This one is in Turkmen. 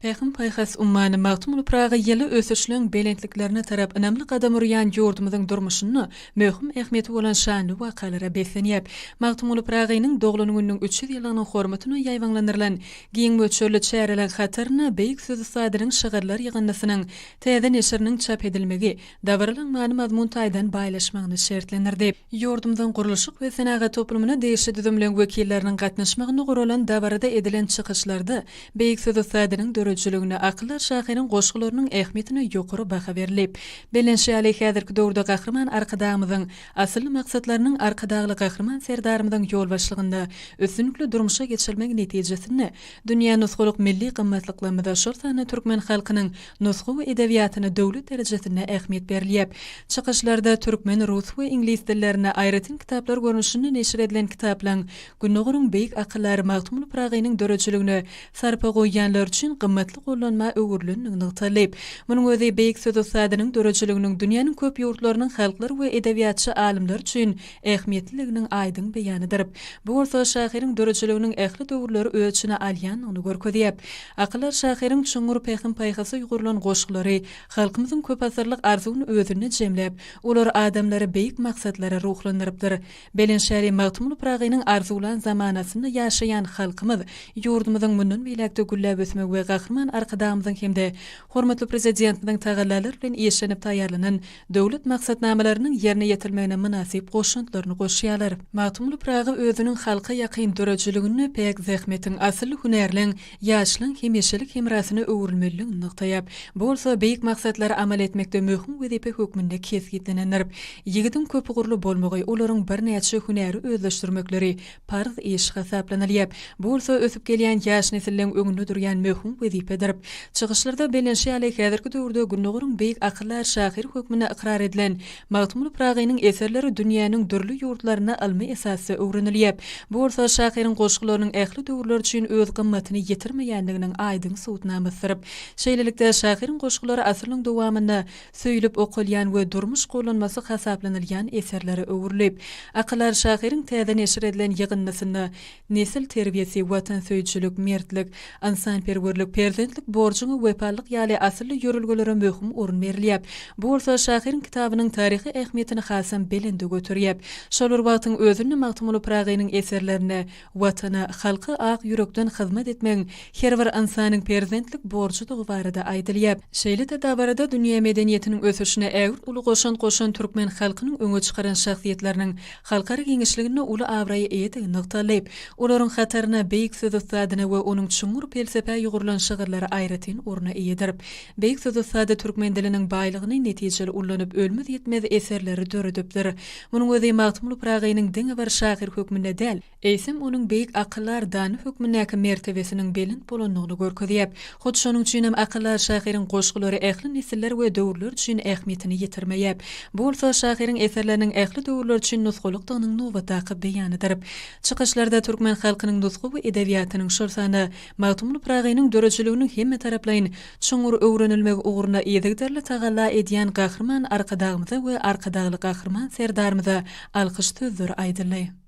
Pähim-paýhas ummany Magtymguly Pyragy ýyly ösüşleň belentliklerine tarap ynamly gadam urýan ýurdumyzyň durmuşynda möhüm ähmiýeti bolan şanly wakalara beslenýär. Magtymguly Pyragynyň doglan gününiň 300 ýyllygynyň hormatyna ýaýbaňlandyrylan giň möçberli çäreleriň hatarynda beýik söz ussadynyň şygyrlar ýygyndysynyň täze neşiriniň çap edilmegi dabaralaryň many-mazmun taýdan baýlaşmagyny şertlendirdi. Ýurdumyzyň gurluşyk we senagat toplumyna degişli düzümleň wekilleriniň gatnaşmagynda guralan dabarada edilen çykyşlarda beýik söz ussadynyň döredijiligine, akyldar şahyryň goşgularynyň ähmiýetine ýokary baha berildi. Bellenişi ýaly, häzirki döwürde Gahryman Arkadagymyzyň asylly maksatlarynyň Arkadagly Gahryman Serdarymyzyň ýolbaşçylygynda üstünlikli durmuşa geçirilmegi netijesinde dünýä nusgalyk milli gymmatlyklarymyza, şol sanda türkmen halkynyň nusgawy edebiýatyna döwlet derejesinde ähmiýet berilýär. Çykyşlarda türkmen, rus we iňlis dillerinde aýratyn kitaplar görnüşinde neşir edilen kitaplaryň Gündogaryň beýik akyldary Magtymguly Pyragynyň döredijiligine sarpa goýýanlar üçin gymmatly gollanma öwrülendigi nygtaldy. Munuň özi beýik söz ussadynyň döredijiliginiň dünýäniň köp ýurtlarynyň halklary we edebiýatçy alymlary üçin ähmiýetliliginiň aýdyň beýanydyr. Bu bolsa şahyryň döredijiliginiň ähli döwürleri öz içine alýandygyny görkezýär. Akyldar şahyryň çuňňur pähim-paýhasa ýugrulan goşgulary halkymyzyň köpasyrlyk arzuwyny özünde jemläp, olar adamlary beýik maksatlara ruhlandyrypdyr. Belent şäri Magtymguly Pyragynyň arzuwlan zamanasynda ýaşaýan halkymyz ýurdumyzyň mundan beýläk-de gülläp ösmegi we Gahryman Arkadagymyzyň hem-de hormatly Prezidentimiziň tagallalary bilen işlenip taýýarlanan döwlet maksatnamalarynyň ýerine ýetirilmegine mynasyp goşantlaryny goşýarlar. Magtymguly Pyragy özüniň halka ýakyn döredijiliginde päk zähmetiň, asylly hünärleň, ýaşlaň hemişelik hemrasyna öwrülmelidigini nygtaýar. Bu bolsa beýik maksatlary amal etmekde möhüm wezipe hökmünde kesgitlenendir. Ýigidiň köpugurly bolmagy, olaryň birnäçe hünäri özleşdirmekleri parz iş hasaplanylýar. Bu bolsa ösüp gelýän ýaş nesilleň öňünde durýan möhüm wezipedir. Çykyşlarda bellenişi ýaly, häzirki döwürde Gündogaryň beýik akyldar şahyry hökmünde ykrar edilen Magtymguly Pyragynyň eserleri dünýäniň dürli ýurtlarynda ylmy esasda öwrenilýär. Bu bolsa şahyryň goşgularynyň ähli döwürler üçin öz gymmatyny ýitirmeýändiginiň aýdyň subutnamasydyr. Şeýlelikde, şahyryň goşgulary asyrlaryň dowamynda söýlüp okalýan we durmuş gollanmasy hasaplanylýan eserlere öwrülip, akyldar şahyryň täze neşir edilen ýygyndysynda nesil terbiýesi, watansöýüjilik, mertlik, ynsanperwerlik, perzentlik borjuňa wepalylyk ýaly asylly ýörelgelere möhüm orun berilýär. Bu bolsa şahyryň kitabynyň taryhy ähmiýetini hasam belende göterýär. Şol bir wagtyň özünde Magtymguly Pyragynyň eserlerinde Watana, halka ak ýürekden hyzmat etmegiň her bir ynsanyň perzentlik borjudygy barada aýdylýar. Şeýle-de dabarada dünýä medeniýetiniň ösüşine ägirt uly goşant goşan türkmen halkynyň öňe çykaran şahsyýetleriniň halkara giňişliginde uly abraýa eýedigi nygtaldy. Olaryň hatarynda beýik söz ussadyna we onuň çuňňur pelsepä ýugrulan şygyrlary aýratyn orna eýedir. Beýik söz ussady türkmen diliniň baýlygyny netijeli ullanyp ölmez-ýitmez eserleri döredipdir. Munuň özi Magtymguly Pyragynyň diňe bir şahyr hökmünde däl, eýsem, onuň beýik akyldar dana hökmündäki mertebesiniň belent bolandygyny görkezýär. Hut şonuň üçinem akyldar şahyryň goşgulary ähli nesiller we döwürler üçin ähmiýetini ýitirmeýär. Bu bolsa şahyryň eserleriniň ähli döwürler üçin nusgalykdygynyň nobatdaky beýanydyr. Çykyşlarda türkmen halkynyň nusgawy edebiýatynyň, şol sanda Magtymguly Pyragynyň döredijiliginiň hemmetaraplaýyn çuňňur öwrenilmegi ugrunda yzygiderli tagalla edýän Gahryman Arkadagymyza we Arkadagly Gahryman Serdarymyza alkyş sözleri aýdyldy.